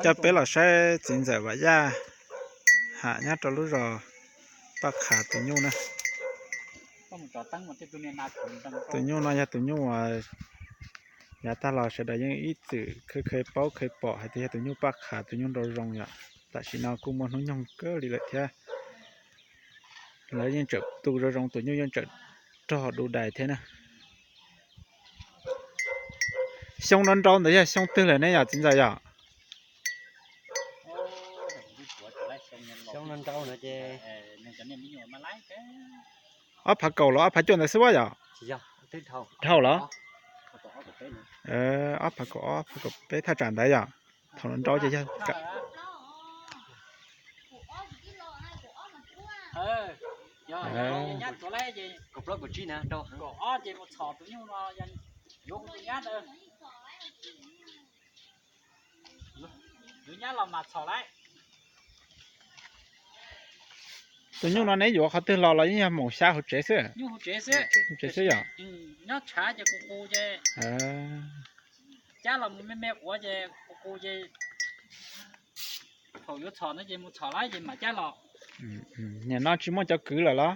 Coj peb los saib txiv ntxawm Vam Yaj Ham nyob rau lub zos Paj Qha tus nyuj na. Tus nyuj no yog tus nyuj uas yav tag los sawv daws yeej ib txwm khawv khawv paub khawv pom hais tias yog tus nyuj Paj Qha tus nyuj nraug zoo yom. Tam sim no kuj muaj hnub nyoog kawg li lawm thiab. Lawv yeej tseem tu zoo zoo, tus nyuj yeej tseem rog du dais thiab na. Xyoo no nrau ntawd yog xyoo twg lawm ne yom txiv ntxawm yom? Xyoo no nrau no ces ob phav kaum los ob phav cuaj ntawd xwb yom? Dhau los? Ob phav kaum ob, ob phav kaum peb thaj tsam ntawd yom? Thaum no nrau ces yog Tus nyuj no neb yuav qhov twg los los yeej yog mus xya hauv tsev xwb? Hauv tsev xwb yom? Nim no tsis muaj cov kwv lawm los?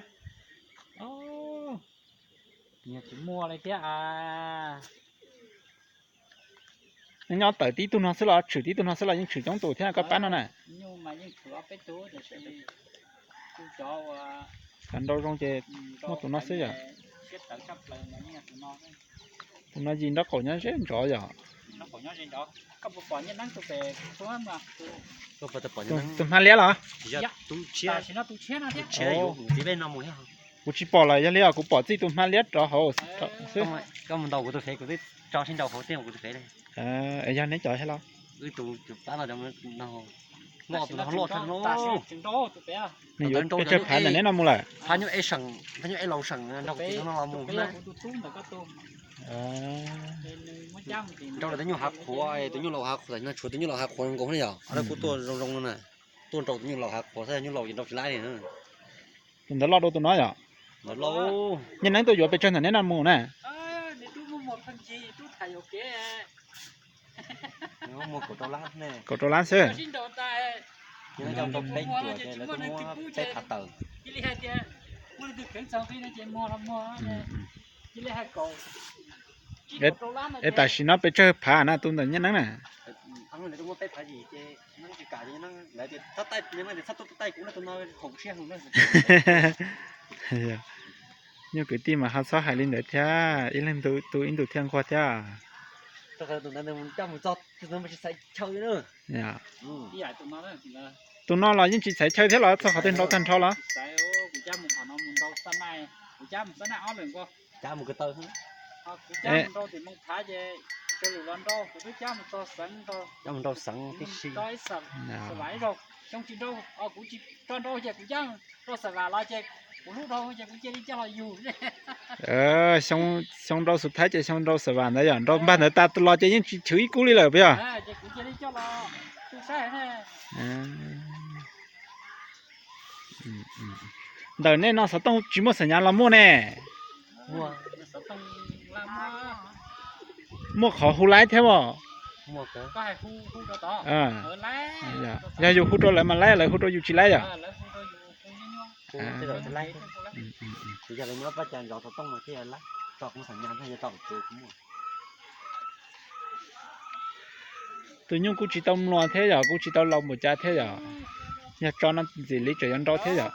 Nyob tawm tib tug no xwb los tshwm tib tug no xwb los yeej tshwm coob tus thiab koj pab no na? Cov nrau zoo ces muaj tus no xwb yom? Tus no yim nraub qaum nyob ze ntsov yom? Tus hma liab los? Kuv tsis pom lawm, yog li os kuv pom txij tus hma liab rov hauv xwb. Yog neb cov thiab los? Nws yuav pes tsawg phav ntawm neb no mus lawm? Nrau tus nyuj hav qhuav, tus nyuj laus hav qhuav, tshuav tus nyuj laus hav qhuav nkaus ne yom, kuj tuaj zoo zoo no na. Tuaj nrau tus nyuj laus hav qhuav, nyuj laus ces nrau tsis laib li. Tus ntawd loj dua tus no yom? Ntawd loj. Nyaj Neeb tuaj yuav pes tsawg ntawm neb no mus na? Kaum rau lab xwb. Es tam sim no pes tsawg phav na tus ntawm Nyaj Neeb na? Nyuj kwv tij mas ho txhob hais li ntawd thiab, ib leeg tu ib ntus thiaj nquag thiab. Tus no los yeej tsis txhais chaw thiab los txog qhov twg nrau tag nrho los? Cab mus nrau xeev tib si. Xyoo nrau xub thaib ces xyoo nrau xav vam ntawd yom, nrau npag ntawd tas los ces yeej tsis chwv ib kub li lawm puas yog? Ntawm nej no xov tooj tsis muaj xam nyas los muaj ne? Muaj qhov hu laib thiab os. Yog yus hu rau lawv mas laib, lawv hu rau yus tsis laib yom? Tus nyuj kuj tsis tau mluas thiab yom, kuj tsis tau laus npaum cas thiab yom. Yog tso no ntxim li tseem yuav nrau thiab yom.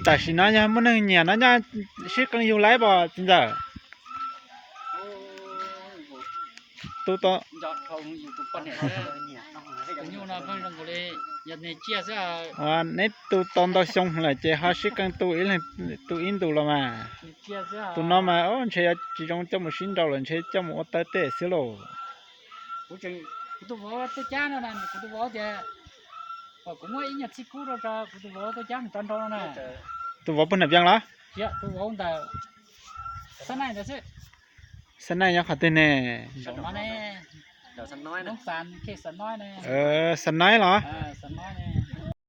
Tam sim no yog muaj neeg nyiam no nyob sib qee yug laib pom txiv ntxawm. Neb tu tau ntau xyoo lawm ces ho sib qee tu ib leeg, tu ib ntus los mas. Tus no mas ntshe yuav tsis zoo coj mus sib nrau lawm, ntshe coj mus ua taw tej xwb lauj. Tus vauv puag nram Vias los? Xa Nais nyob qhov twg ne? Xa Nais los?